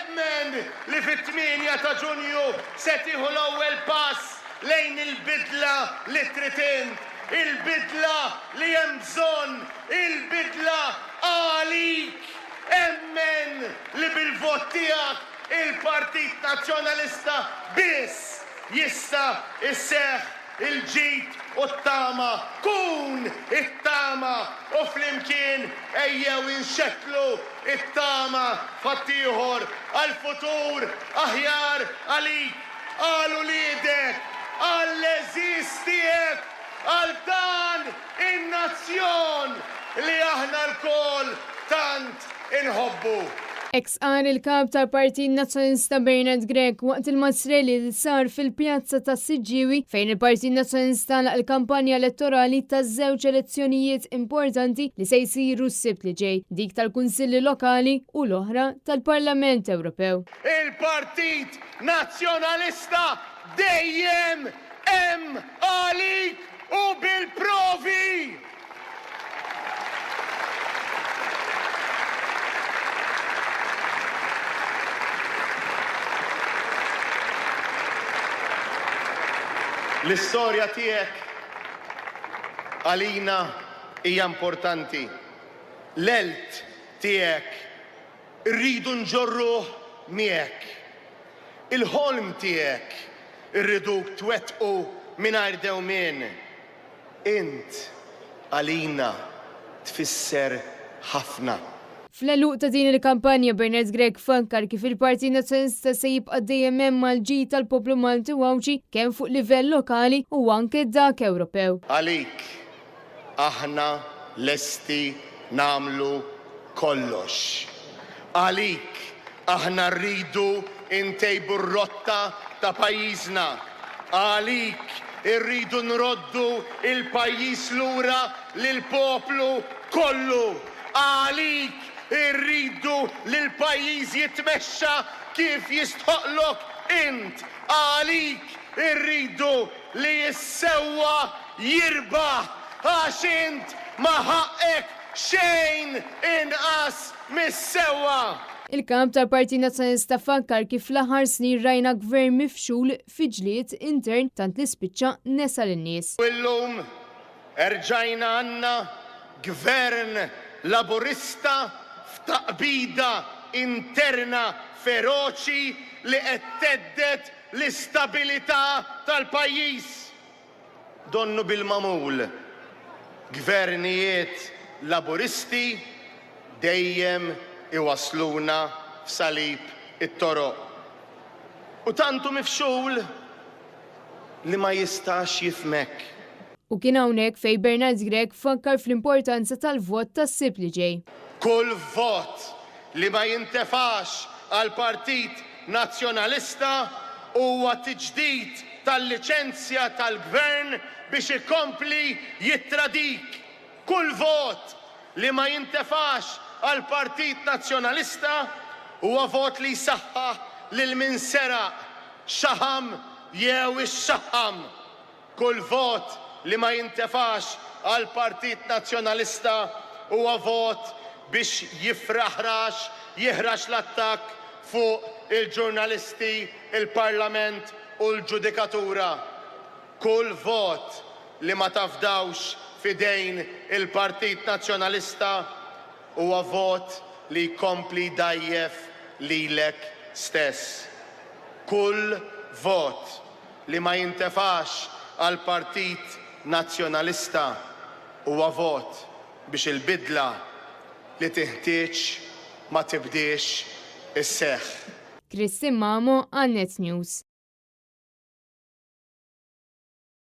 Emmen li fit-tmienja ta' Ġunju se tieħu l-ewwel pass lejn il-bidla li trid int, il-bidla li hemm bżonn, il-bidla għalik! Emmen li bil-vot tiegħek il-Partit Nazzjonalista biss jista' jseħħ il-ġid u t-tama. Kun it-tama u flimkien ejjew inxettlu t-tama f'ħaddieħor għal futur aħjar għalik, għal uliedek, għall-għeżież tiegħek, għal dan in-nazzjon li aħna lkoll tant inħobbu. Hekk stqarr il-Kap tal-Partit Nazzjonalista Bernard Grech waqt il-mass rally li sar fil-Pjazza tas-Siġġiewi fejn il-Partit Nazzjonalista għalaq il-kampanja elettorali taż-żewġ elezzjonijiet importanti li se jsiru s-Sibt li ġej, dik tal-Kunsilli Lokali u l-oħra tal-Parlament Ewropew. Il-Partit Nazzjonalista dejjem hemm għalik u bil-provi! L-istorja tiegħek għalina hija importanti. L-għelt tiegħek irridu nġorruh miegħek. Il-ħolm tiegħek irriduk twettqu mingħajr dewmien. Int għalina tfisser ħafna. Fl-għeluq ta' din il-kampanja Bernard Grech fakkar kif il-Partit Nazzjonalista se jibqa' dejjem hemm għall-ġid tal-poplu Malti u Għawdxi kemm fuq livell lokali u anke dak Ewropew. Għalik aħna lesti nagħmlu kollox. Għalik aħna rridu ntejbu r-rotta ta' pajjiżna. Għalik irridu nroddu l-pajjiż lura lill-poplu kollu. Għalik irridu li l-pajjiż jitmexxa kif jistħoqqlok int. Għalik irridu li s-sewwa jirbaħ għax int ma ħaqqek xejn inqas mis-sewwa. Il-Kap tal-Partit Nazzjonalista fakkar kif fl-aħħar snin rajna Gvern mifxul fi ġlied intern tant li spiċċa nesa lin-nies. U llum erġajna għandna Gvern Laburista f'taqbida interna feroċi li qed thedded l-istabilità tal-pajjiż. Donnu bil-magħmul, gvernijiet Laburisti dejjem iwassluna f'salib it-toroq. U tant hu mifxul li ma jistax jifhmek. U kien hawnhekk fejn Bernard Grech fakkar fl-importanza tal-vot tas-Sibt li ġej. Kull vot li ma jintefax għall-Partit Nazzjonalista huwa tiġdid tal-liċenzja tal-Gvern biex ikompli jittradik. Kull vot li ma jintefax għall-Partit Nazzjonalista huwa vot li jsaħħaħ lil min seraq, xaħam jew ixxaħħam. Kull vot li ma jintefax għall-Partit Nazzjonalista huwa vot biex jifraħrax, jiħrax l-attakk fuq il-ġurnalisti, il-Parlament u l-ġudikatura. Kull vot li ma tafdawx f'idejn il-Partit Nazzjonalista huwa vot li jkompli jdgħajjef lilek stess. Kull vot li ma jintefax għall-Partit Nazzjonalista huwa vot biex il-bidla li tinħtieġ ma tibdiex isseħħ. Christine Mamo għal Net News.